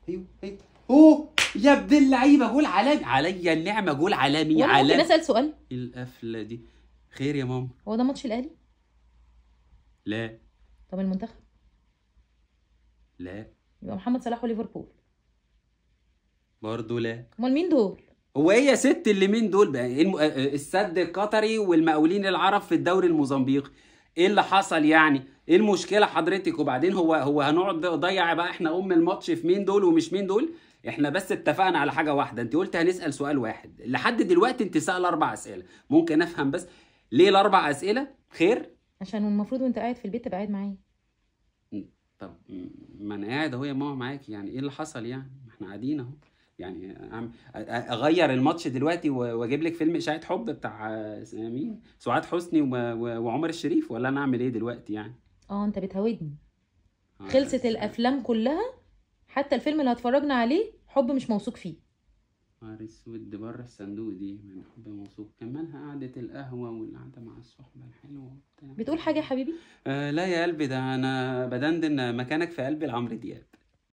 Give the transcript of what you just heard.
ايوه ايوه. اوه يا ابن اللعيبة، جول عالمي، عليا النعمة جول عالمي. عالمي. ممكن اسال سؤال؟ القفله دي خير يا ماما؟ هو ده ماتش الاهلي؟ لا. طب المنتخب؟ لا. يبقى محمد صلاح وليفربول؟ برضه لا. امال مين دول؟ هو ايه يا ست اللي مين دول بقى؟ إيه السد القطري والمقاولين العرب في الدوري الموزمبيقي؟ ايه اللي حصل يعني؟ ايه المشكلة حضرتك؟ وبعدين هو هنقعد نضيع بقى احنا ام الماتش في مين دول ومش مين دول؟ احنا بس اتفقنا على حاجة واحدة، انت قلت هنسال سؤال واحد، لحد دلوقتي انت سأل 4 اسئلة، ممكن افهم بس ليه ال4 اسئلة؟ خير؟ عشان المفروض وانت قاعد في البيت تبقى قاعد معايا. طب ما انا قاعد اهو يا ماما معاكي، يعني ايه اللي حصل يعني؟ ما احنا قاعدين اهو، يعني اغير الماتش دلوقتي واجيب لك فيلم اشاعة حب بتاع مين؟ سعاد حسني وعمر الشريف، ولا انا اعمل ايه دلوقتي يعني؟ انت بتهودني. خلصت الافلام كلها، حتى الفيلم اللي هتفرجنا عليه حب مش موثوق فيه. نهار اسود، بره الصندوق دي من حب موثوق، كمالها قعدة القهوة والقعدة مع الصحبة الحلوة وبتاع. بتقول حاجة يا حبيبي؟ لا يا قلبي، ده أنا بدندن مكانك في قلبي لعمرو دياب.